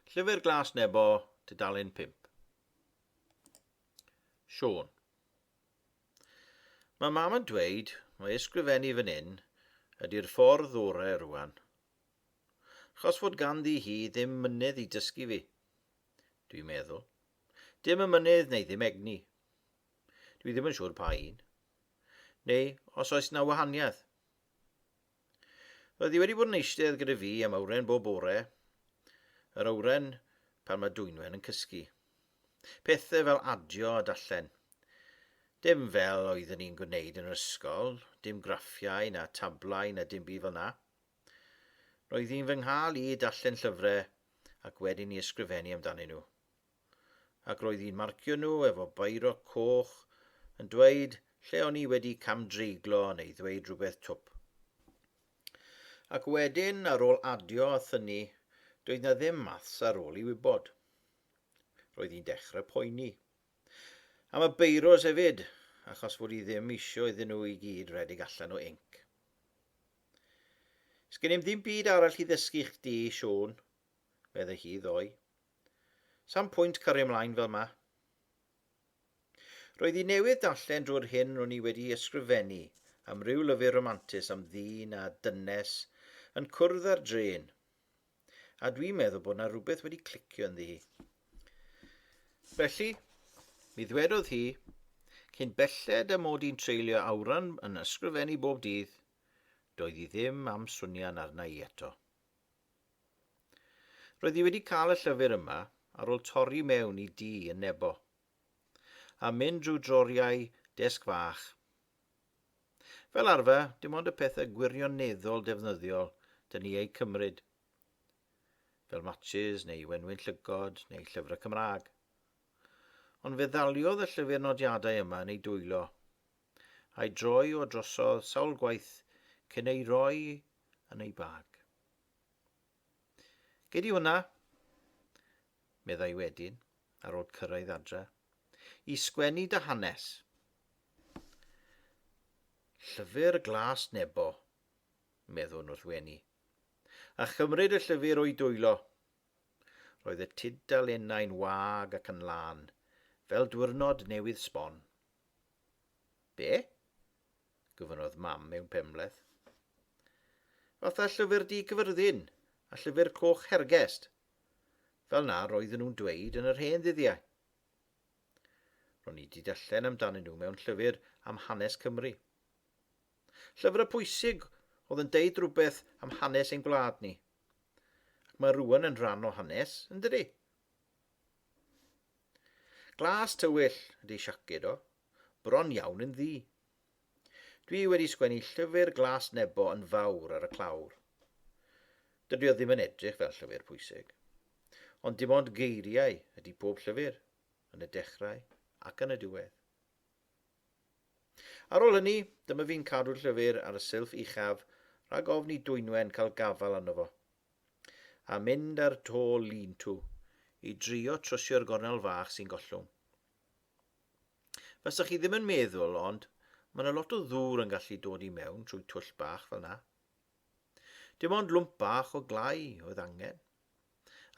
Llyfr Glas Nebo, tudalen 5. Siôn. Mae mam yn dweud mae ysgrifennu fan hyn ydy'r ffordd orau rwan. Achos fod ganddi hi ddim mynydd i dysgu fi. Dwi'n meddwl. Dim y mynydd neu ddim egni. Dwi ddim yn siŵr pa un. Neu os oes 'na wahaniaeth. Roedd hi wedi bod yn eistedd gyda fi am awren bob bore, yr awren pan mae Dwynwen yn cysgu. Pethau fel adio a darllen. Dim fel oeddwn ni'n gwneud yn yr ysgol, dim graffiau na tablau na dim byd fel 'na. Roedd hi'n fy nghael i darllen llyfrau ac wedyn i ysgrifennu amdanyn nhw. Ac roedd hi'n marcio nhw efo beiro coch yn dweud lle o'n i wedi camdreiglo neu ddweud rhywbeth twp. Ac wedyn, ar ôl adio a thynnu, doedd 'na ddim maths ar ôl i wybod. Roedd hi'n dechrau poeni. Am y beiros hefyd, achos fod hi ddim isio iddyn nhw i gyd redeg allan o inc. Sgen i'm ddim byd arall i ddysgu chdi, Siôn, meddai hi ddoe. Sa'm pwynt cario mlaen fel 'ma. Roedd hi newydd darllen drwy'r hyn ro'n i wedi ysgrifennu am ryw lyfr rhamantus am ddyn a dynes yn cwrdd ar drên, a dwi'n meddwl bod 'na rhywbeth wedi clicio ynddi hi. Felly, mi ddwedodd hi, cyn belled â mod i'n treulio awran yn ysgrifennu bob dydd, doedd hi ddim am swnian arna i eto. Roedd hi wedi cael y llyfr yma ar ôl torri mewn i dŷ yn Nebo, a mynd drwy droriau desg fach. Fel arfer, dim ond y pethau gwirioneddol defnyddiol dyn ni eu cymryd, fel matches neu wenwyn llygod neu llyfrau Cymraeg. Ond fe ddaliodd y llyfr nodiadau yma yn ei dwylo, a'i droi o drosodd sawl gwaith cyn ei roi yn ei bag. Gei di hwnna, meddai wedyn, ar ôl cyrraedd adra, i sgwennu dy hanes. Llyfr Glas Nebo, meddwn wrth wenu, a chymryd y llyfr o'i dwylo. Roedd y tudalennau'n wag ac yn lân, fel dwyrnod newydd sbon. Be? gofynnodd Mam mewn penbleth. Fatha llyfr du Cyfyrddin a llyfr coch Hergest. Fel 'na roedden nhw'n dweud yn yr hen ddyddiau. Ro'n i 'di darllen amdanyn nhw mewn llyfr am hanes Cymru. Llyfrau pwysig oedd yn deud rhywbeth am hanes ein gwlad ni. Ac mae rŵan yn rhan o hanes, yn dydi? Glas tywyll ydy siaced o, bron iawn yn ddu. Dwi wedi sgwennu llyfr Glas Nebo yn fawr ar y clawr. Dydy o ddim yn edrych fel llyfr pwysig. Ond dim ond geiriau ydy pob llyfr, yn y dechrau ac yn y diwedd. Ar ôl hynny, dyma fi'n cadw'r llyfr ar y silff uchaf rhag ofn i Dwynwen cael gafael arno fo. A mynd ar to lean-to i drio trwsio'r gornel fach sy'n gollwng. Fasech chi ddim yn meddwl, ond mae yna lot o ddŵr yn gallu dod i mewn trwy twll bach fel 'na. Dim ond lwmp bach o glai oedd angen.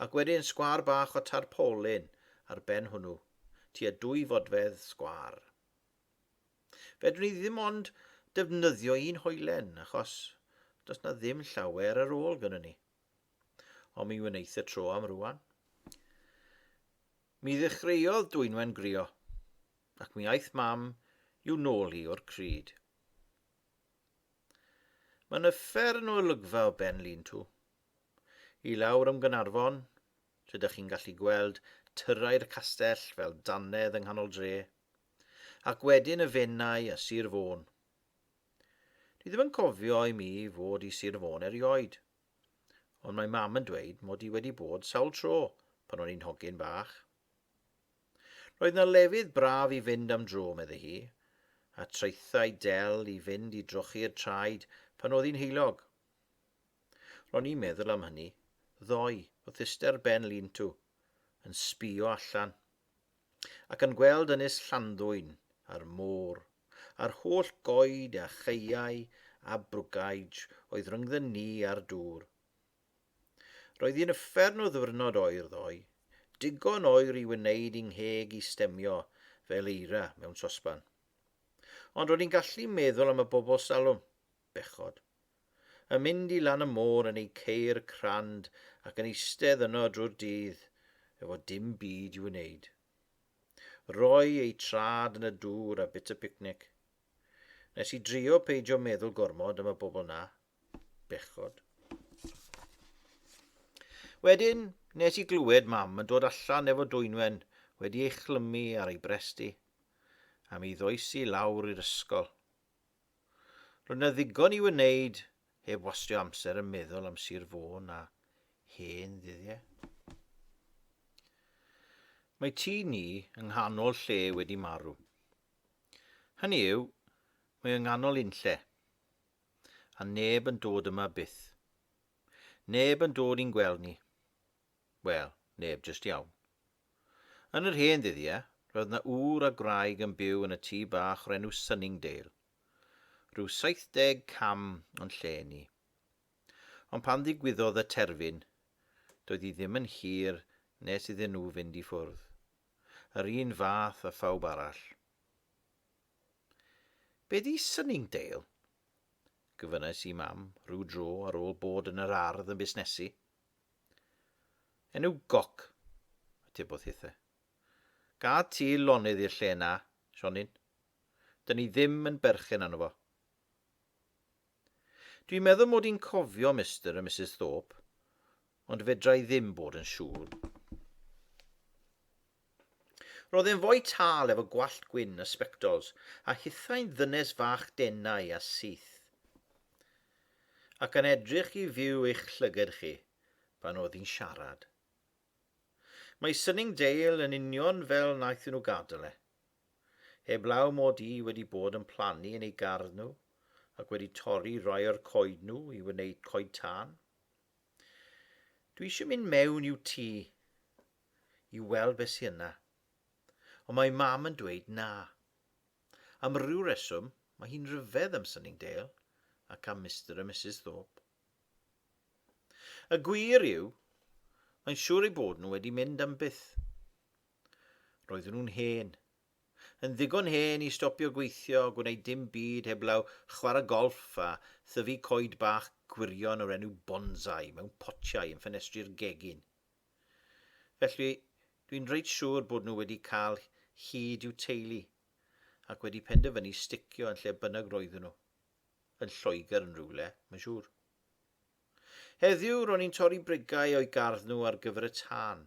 Ac wedyn sgwâr bach o tarpaulin ar ben hwnnw, tua dwy fodfedd sgwâr. Fedrwn ni ddim ond defnyddio un hoelen, achos does 'na ddim llawer ar ôl gynnon ni. Ond mi wnaeth y tro am rwan. Mi ddechreuodd Dwynwen grio, ac mi aeth Mam i'w nôl hi o'r crud. Mae'n uffern o olygfa o ben Lean-to. I lawr am Gaernarfon, lle dych chi'n gallu gweld tyrau'r castell fel dannedd yng nghanol dre, ac wedyn y Fenai a Sir Fôn. Dwi ddim yn cofio i mi fod i Sir Fôn erioed. Ond mae mam yn dweud mod i wedi bod sawl tro pan o'n i'n hogyn bach. Roedd 'na lefydd braf i fynd am dro, medde hi, a traethau del i fynd i drochi'r traed pan oedd hi'n heulog. Ro'n i'n meddwl am hynny ddoe wrth iste ar ben lean-to, yn sbïo allan, ac yn gweld Ynys Llanddwyn a'r môr. a'r holl goed a chaeau a brwgaij oedd rhyngddyn ni a'r dŵr. Roedd hi'n uffern o ddiwrnod oer ddoe, digon oer i wneud i 'ngheg i stemio fel eira mewn sosban. Ond ro'n i'n gallu meddwl am y bobl 'stalwm, bechod, yn mynd i lan y môr yn eu ceir crand ac yn eistedd yno drwy'r dydd efo dim byd i'w wneud. Rhoi eu trad yn y dŵr a bit y picnic. Nes i drio peidio meddwl gormod am y bobl 'na, Bechod. Wedyn, nes i glywed mam yn dod allan efo Dwynwen wedi ei chlymu ar ei brest hi, a mi ddois i lawr i'r ysgol. Roedd 'na ddigon i'w wneud heb wastio amser yn meddwl am Sir Fôn a hen ddyddiau. Mae tŷ ni yng nghanol lle wedi marw. Hynny yw, mae yng nghanol unlle. A neb yn dod yma byth. Neb yn dod i'n gweld ni. Wel, neb jyst iawn. Yn yr hen ddyddiau, roedd 'na ŵr a gwraig yn byw yn y tŷ bach o'r enw Sunningdale, rhyw 70 cam o'n lle ni. Ond pan ddigwyddodd y terfyn, doedd hi ddim yn hir nes iddyn nhw fynd i ffwrdd. Yr un fath â phawb arall. Be 'di Sunningdale? Gofynnais i Mam rhyw dro ar ôl bod yn yr ardd yn busnesu. Enw goc, atebodd hithe. Gad ti lonydd i'r lle 'na, Sionyn. Dyn ni ddim yn berchen arno fo. Dwi'n meddwl mod i'n cofio Mister a Misus Thorpe, ond fedra i ddim bod yn siŵr. Roedd e'n foi tal efo gwallt gwyn a sbectols, a hithau'n ddynes fach denau a syth. Ac yn edrych i fyw eich llyged chi pan oedd hi'n siarad. Mae Sunningdale yn union fel wnaethon nhw gadael e. Heblaw mod i wedi bod yn plannu yn eu gardd nhw ac wedi torri rai o'r coed nhw i wneud coed tân. Dwi eisiau mynd mewn i'w tŷ i weld beth sy yna. Ond mae mam yn dweud na. Am ryw reswm, mae hi'n rhyfedd am Sunningdale ac am Mister a Misus Thorpe. Y gwir yw, mae'n siŵr eu bod nhw wedi mynd am byth. Roedden nhw'n hen. Yn ddigon hen i stopio gweithio a gwneud dim byd heblaw chwarae golff a thyfu coed bach gwirion o'r enw bonsai mewn potiau yn ffenestri'r gegin. Felly, dwi'n reit siŵr bod nhw wedi cael hyd i'w teulu ac wedi penderfynu sticio yn lle bynnag roedden nhw. Yn Lloegr yn rhywle, mae'n siŵr. Heddiw, ro'n i'n torri brigau o'u gardd nhw ar gyfer y tân.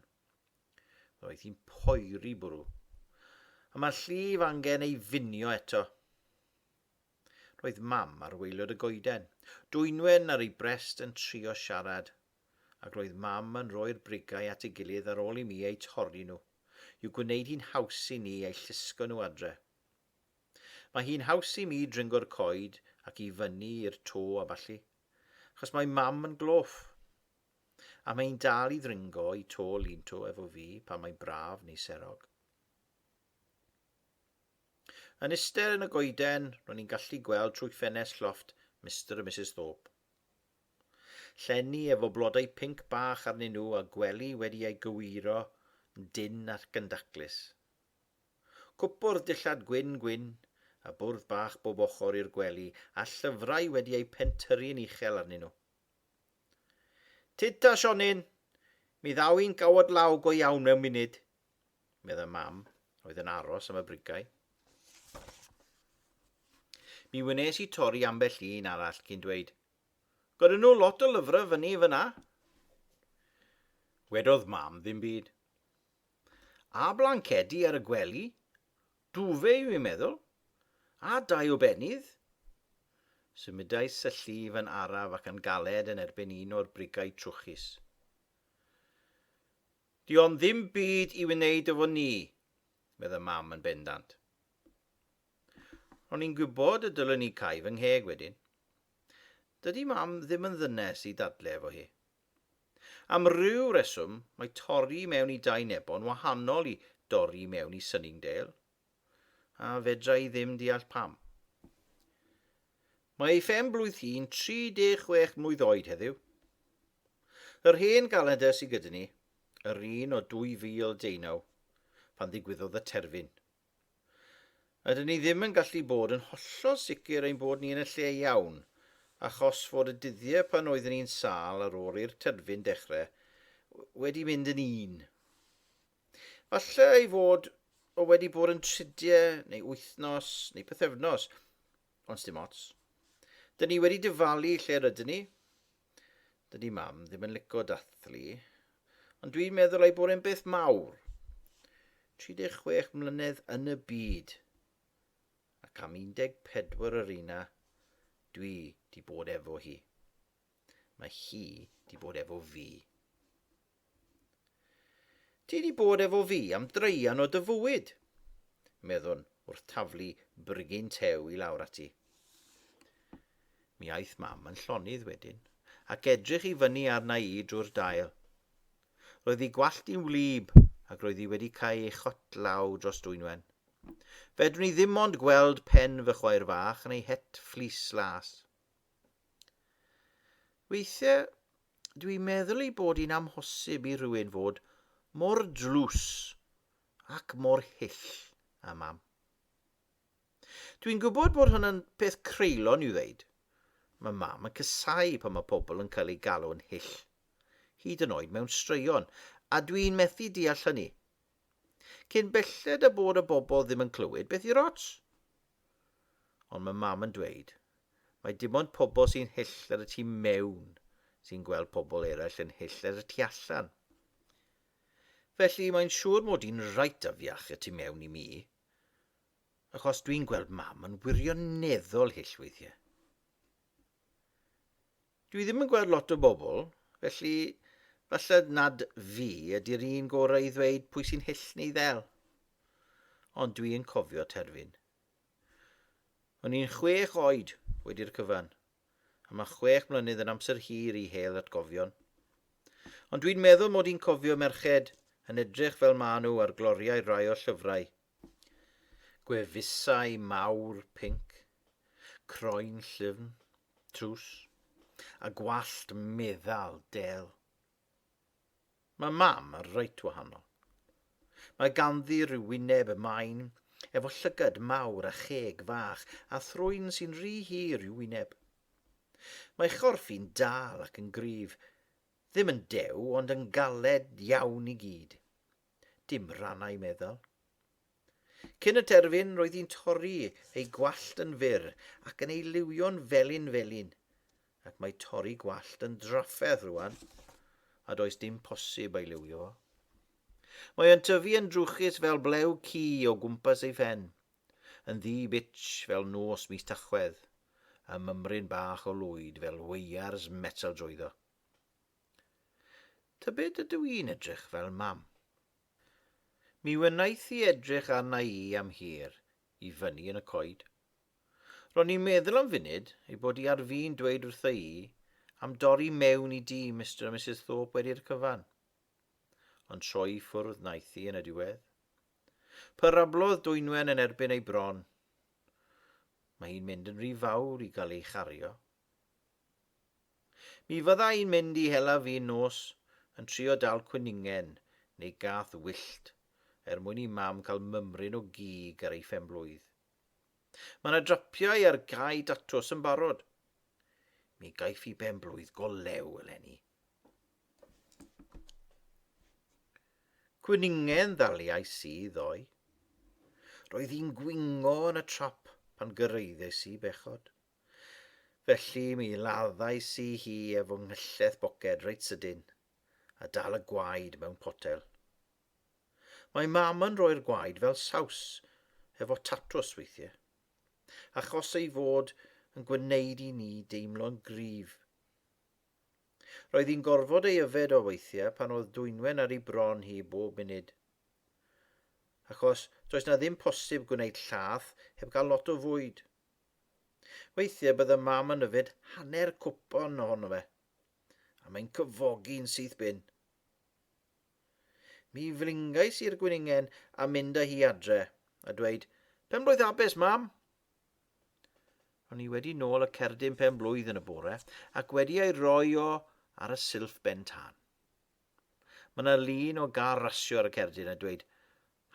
Roedd hi'n poeri bwrw. A mae llif angen ei finio eto. Roedd mam ar waelod y goeden, Dwynwen ar ei brest yn trio siarad, ac roedd mam yn rhoi'r brigau at ei gilydd ar ôl i mi eu torri nhw, i'w gwneud hi'n haws i ni eu llusgo nhw adre. Mae hi'n haws i mi dringo'r coed ac i fyny i'r to a ballu, achos mae mam yn gloff. A mae hi'n dal i ddringo i to lean-to efo fi pan mae'n braf neu serog. Yn iste yn y goeden, ro'n i'n gallu gweld trwy ffenest llofft Mister a Misus Thorpe. Llenni efo blodau pinc bach arnyn nhw a gwely wedi ei gywiro yn dynn ac yn daclus. Cwpwrdd dillad gwyn gwyn a bwrdd bach bob ochr i'r gwely a llyfrau wedi eu pentyrru'n uchel arnyn nhw. Tyd ta, Sionyn! Mi ddaw i'n gawod law go iawn mewn munud, medda Mam, oedd yn aros am y brigau. Mi wnes i torri ambell un arall cyn dweud, Gyda nhw lot o lyfrau fyny fyna. Wedodd Mam ddim byd. A blancedi ar y gwely, dwfe yw i'n meddwl, a dau o bennydd. Symudais y llif yn araf ac yn galed yn erbyn un o'r brigau trwchus. Di o'n ddim byd i wneud efo ni, medda Mam yn bendant. Ro'n i'n gwybod y dylwn i cau fy ngheg wedyn. Dydy Mam ddim yn ddynes i dadle efo hi. Am ryw reswm, mae torri mewn i Dai Nebo'n wahanol i dorri mewn i Sunningdale, a fedra i ddim deall pam. Mae ei phen-blwydd hi'n 36 mlwydd oed heddiw. Yr hen galendr sydd gyda ni, yr un o 2019, pan ddigwyddodd y terfyn. Ydyn ni ddim yn gallu bod yn hollol sicr ein bod ni yn y lle iawn, achos fod y dyddiau pan oeddwn ni'n sâl ar ôl i'r terfyn dechrau wedi mynd yn un. Falle ei fod o wedi bod yn tridiau, neu wythnos, neu pythefnos, ond sdim ots. Dyn ni wedi dyfalu lle rydyn ni. Dydy mam ddim yn lico dathlu, ond dwi'n meddwl ei bod e'n beth mawr. 36 mlynedd yn y byd, ac am 14 yr una, dwi di bod efo hi. Mae hi di bod efo fi. Ti 'di bod efo fi am draean o dy fywyd, meddwn wrth taflu brigyn tew i lawr ati. Mi aeth mam yn llonydd wedyn, ac edrych i fyny arna i drwy'r dail. Roedd hi gwallt hi'n wlyb ac roedd hi wedi cau ei chot law dros Dwynwen. Fedrwn i ddim ond gweld pen fy chwaer fach yn ei het fflis las. Weithiau, dwi'n meddwl ei bod hi'n amhosib i rhywun fod mor dlws ac mor hyll â mam. Dwi'n gwybod bod hwnna'n peth creulon i'w ddeud. Mae mam yn casáu pan mae pobl yn cael eu galw yn hyll, hyd yn oed mewn straeon, a dwi'n methu deall hynny. Cyn belled â bod y bobl ddim yn clywed, beth yw'r ots? Ond mae mam yn dweud mai dim ond pobl sy'n hyll ar y tu mewn sy'n gweld pobl eraill yn hyll ar y tu allan. Felly mae'n siŵr mod i'n reit afiach y tu mewn i mi, achos dwi'n gweld mam yn wirioneddol hyll weithiau. Dwi ddim yn gweld lot o bobl, felly falle nad fi ydy'r un gorau i ddweud pwy sy'n hyll neu ddel. Ond dwi yn cofio terfyn. O'n i'n chwech oed wedi'r cyfan, a mae chwech mlynedd yn amser hir i hel atgofion. Ond dwi'n meddwl mod i'n cofio merched yn edrych fel maen nhw ar gloriau rai o'r llyfrau. Gwefusau mawr pinc, croen llyfn, trws, a gwallt meddal del. Mae mam yn reit wahanol. Mae ganddi rhyw wyneb main, efo llygad mawr a cheg fach a thrwyn sy'n rhy hir i'w wyneb. Mae chorff hi'n dal ac yn gryf, ddim yn dew ond yn galed iawn i gyd. Dim rannau meddal. Cyn y terfyn, roedd hi'n torri ei gwallt yn fyr ac yn ei liwio'n felyn felyn, ac mae torri gwallt yn drafferth rwan, a does dim posib ei liwio fo. Mae o'n tyfu yn drwchus fel blew ci o gwmpas ei phen, yn ddu bitch fel nos mis Tachwedd, a mymryn bach o lwyd fel weiars metal drwyddo. Tybed ydw i'n edrych fel mam? Mi wnaeth hi edrych arna i am hir, i fyny yn y coed. Ro'n i'n meddwl am funud ei bod hi ar fin dweud wrtha i am dorri mewn i dŷ Mister a Misus Thorpe wedi'r cyfan. Ond troi i ffwrdd wnaeth hi yn y diwedd. Parablodd Dwynwen yn erbyn ei bron. Mae hi'n mynd yn rhy fawr i gael ei chario. Mi fydda i'n mynd i hela fin nos yn trio dal cwningen neu gath wyllt er mwyn i mam cael mymryn o gig ar ei phen-blwydd. Mae 'na drapiau ar gae datws yn barod. Mi gaiff hi ben-blwydd go lew eleni. Cwningen ddaliais i ddoe. Roedd hi'n gwingo yn y trap pan gyraeddes i, bechod. Felly mi laddais i hi efo nghyllell boced reit sydyn, a dal y gwaed mewn potel. Mae mam yn rhoi'r gwaed fel saws efo tatws weithiau, achos ei fod yn gwneud i ni deimlo'n gryf. Roedd hi'n gorfod ei yfed o weithiau pan oedd Dwynwen ar ei bron hi bob munud. Achos does 'na ddim posib gwneud llath heb gael lot o fwyd. Weithiau bydde mam yn yfed hanner cwpan ohono fe, a mae'n cyfogi'n syth bin. Mi flingais i'r gwningen a mynd â hi adre, a dweud, Penblwydd hapus, mam! O'n i wedi nôl y cerdyn pen-blwydd yn y bore, ac wedi ei roi o ar y silff ben tân. Mae yna lun o gar rasio ar y cerdyn a dweud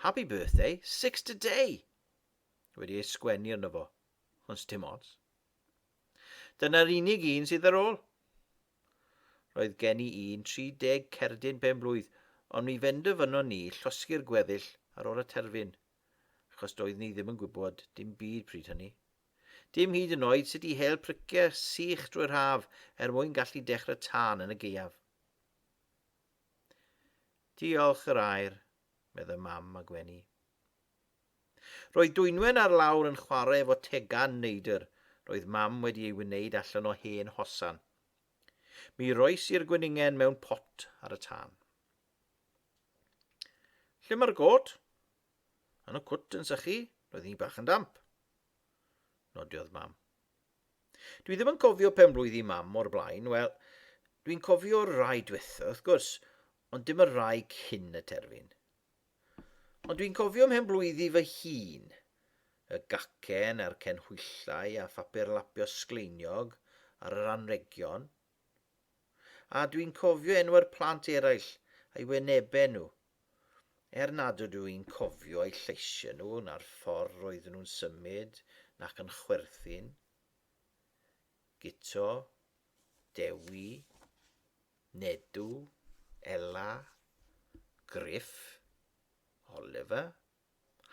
Happy birthday, six today! wedi ei sgwennu arno fo, ond dim ots. Dyna'r unig un sydd ar ôl. Roedd gen i un 30 cerdyn pen-blwydd, ond mi fenderfynon ni llosgi'r gweddill ar ôl y terfyn, achos doedd ni ddim yn gwybod dim byd pryd hynny. Dim hyd yn oed sut i hel priciau sych drwy'r haf er mwyn gallu dechrau tân yn y gaeaf. Diolch yr aer, meddai mam a gwenu. Roedd Dwynwen ar lawr yn chwarae efo tegan neidr roedd mam wedi ei wneud allan o hen hosan. Mi rois i'r gwningen mewn pot ar y tân. Lle mae'r got? Yn y cwt yn sychu, roedd hi bach yn damp. Nodiodd mam. Dwi ddim yn cofio pen-blwydd i mam o'r blaen, wel, dwi'n cofio'r rai diwetha, wrth gwrs, ond dim y rai cyn y terfyn. Ond dwi'n cofio mhen-blwyddi fy hun, y gacen a'r cenhwyllau a phapur lapio sgleiniog ar yr anrhegion. A dwi'n cofio enwau'r plant eraill a'i wynebau nhw, er nad ydw i'n cofio eu lleisiau nhw na'r ffordd roedden nhw'n symud nac yn chwerthin. Guto, Dewi, Nedw, Ela, Griff, Oliver,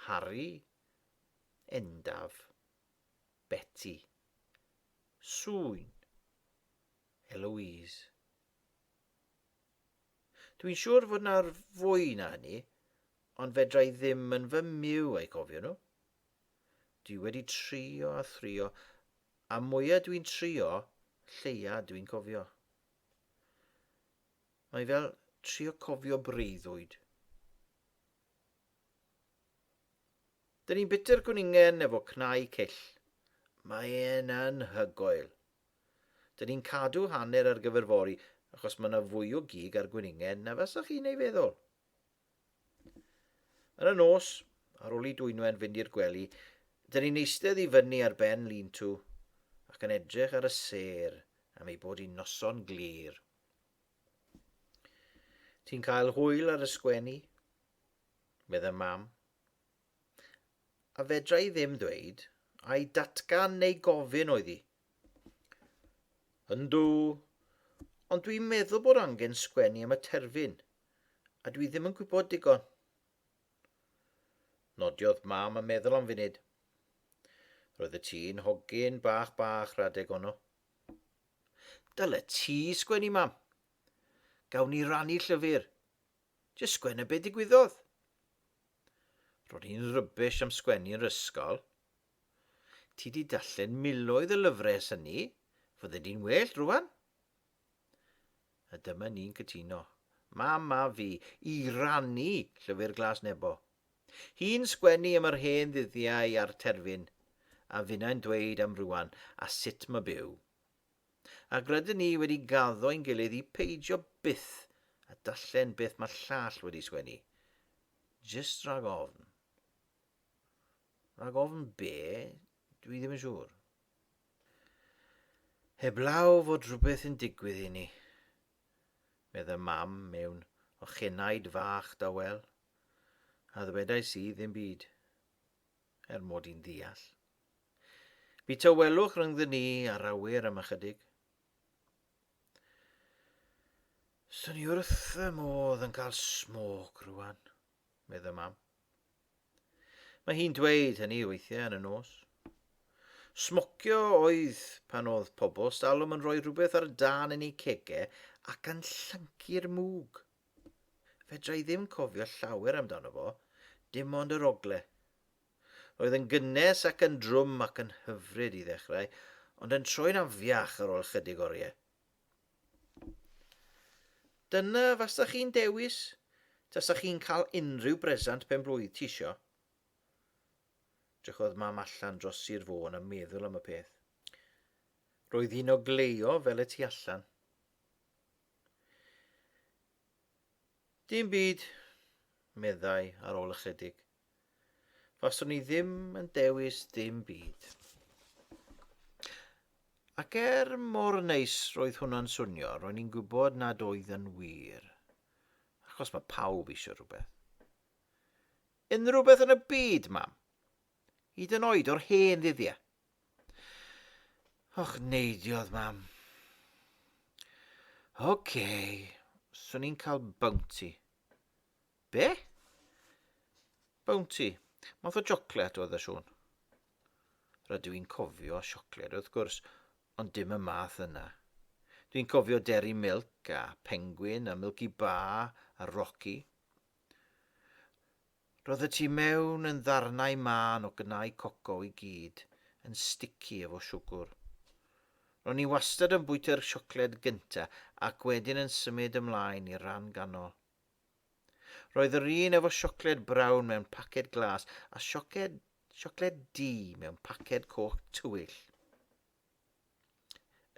Harri, Endaf, Beti. Sŵyn. Eloise. Dwi'n siŵr fod 'na fwy na hynny, ond fedra i ddim yn fy myw eu cofio nhw. Dwi wedi trio a thrio, a mwya dwi'n trio, lleia dwi'n cofio. Mae fel trio cofio breuddwyd. Dyn ni'n bwyta'r gwningen efo cnau cyll. Mae e'n anhygoel. Dyn ni'n cadw hanner ar gyfer fory achos mae yna fwy o gig ar gwningen na fasach chi'n ei feddwl. Yn y nos, ar ôl i Dwynwen fynd i'r gwely, dyn ni'n eistedd i fyny ar ben lean-to ac yn edrych ar y sêr am ei bod hi'n noson glir. Ti'n cael hwyl ar y sgwennu? Meddai mam. A fedra i ddim dweud, ai datgan neu gofyn oedd hi. Yndw, ond dwi'n meddwl bod angen sgwennu am y terfyn, a dwi ddim yn gwybod digon. Nodiodd mam a meddwl am funud. Roedd y tŷ'n hogyn bach bach rhadeg ono. Dyle ti sgwennu, mam. Gawn ni rannu llyfr. Jyst sgwenna be digwyddodd. Ro'n i'n rybish am sgwennu yn yr ysgol. Ti di darllen miloedd o lyfrau ers hynny, fydde di'n well rwan. A dyma ni'n cytuno, mam a fi, i rannu Llyfr Glas Nebo. Hi'n sgwennu am yr hen ddyddiau a'r terfyn, a finnau'n dweud am rwan a sut ma byw. Ac rydyn ni wedi gaddo i'n gilydd i peidio byth a darllen beth mae'r llall wedi sgwennu. Jyst rhag ofn. Rhag ofn be? Dwi ddim yn siŵr. Heblaw fod rhywbeth yn digwydd i ni, meddai mam mewn ochenaid fach dawel, a ddwedais i ddim byd, er mod i'n ddeall. Bu tawelwch rhyngddyn ni a'r awyr am ychydig. Swn i wrth fy modd yn cael smôc rwan, meddai mam. Mae hi'n dweud hynny weithiau yn y nos. Smocio oedd pan oedd pobl stalwm yn rhoi rhywbeth ar dân yn eu cege ac yn llyncu'r mwg. Fedra i ddim cofio llawer amdano fo, dim ond yr ogle. Roedd yn gynnes ac yn drwm ac yn hyfryd i ddechrau, ond yn troi'n afiach ar ôl ychydig oriau. Dyna fasach chi'n dewis, tasach chi'n cael unrhyw bresant pen-blwydd ti isio. Drychodd mam allan dros Sir Fôn a meddwl am y peth. Roedd hi'n ogleuo fel y tu allan. Dim byd, meddai ar ôl ychydig. Faswn i ddim yn dewis dim byd. Ac er mor neis roedd hwnna'n swnio, ro'n i'n gwybod nad oedd yn wir. Achos mae pawb eisiau rhywbeth. Unrhyw beth yn y byd, mam. Hyd yn oed o'r hen ddyddiau. Och, neidiodd mam. Oce, okay, swn i'n cael bounty. Be? Bounty. Math o siocled oedd y Siôn. Rydw i'n cofio siocled wrth gwrs, ond dim y math yna. Dwi'n cofio Dairy Milk a Penguin a Milky Bar a Rocky. Roedd y tu mewn yn ddarnau mân o gnau coco i gyd yn sticky efo siwgwr. Ro'n i wastad yn bwyta'r siocled gynta ac wedyn yn symud ymlaen i'r ran ganol. Roedd yr un efo siocled brown mewn paced glas a sioced, siocled du mewn paced coch tywyll.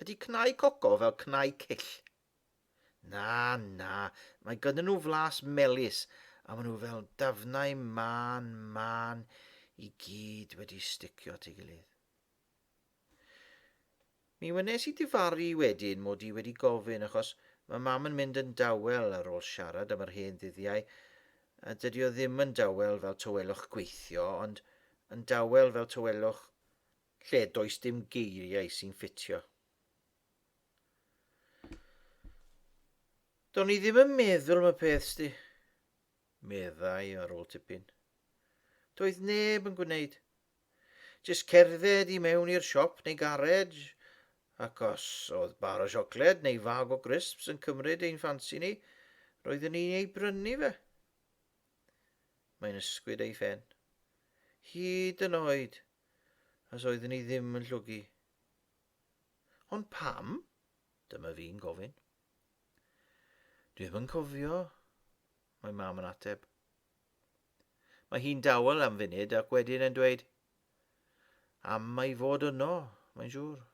Ydy cnau coco fel cnau cyll? Na, na, mae gyda nhw flas melys a maen nhw fel dafnau mân, mân i gyd wedi sticio at ei gilydd. Mi wnes i difaru wedyn mod i wedi gofyn achos mae mam yn mynd yn dawel ar ôl siarad am yr hen ddyddiau a dydy o ddim yn dawel fel tawelwch gweithio ond yn dawel fel tawelwch lle does dim geiriau sy'n ffitio. Do'n i ddim yn meddwl am y peth sti, meddai ar ôl tipyn. Doedd neb yn gwneud. Jyst cerdded i mewn i'r siop neu garej, ac os oedd bar o siocled neu fag o grisps yn cymryd ein ffansi ni, roeddwn ni'n ei brynu fe. Mae'n ysgwyd ei phen. Hyd yn oed os oeddwn i ddim yn llwgu. Ond pam? Dyma fi'n gofyn. Dwi ddim yn cofio, mae mam yn ateb. Mae hi'n dawel am funud ac wedyn yn dweud, Am ei fod yno, mae'n siŵr.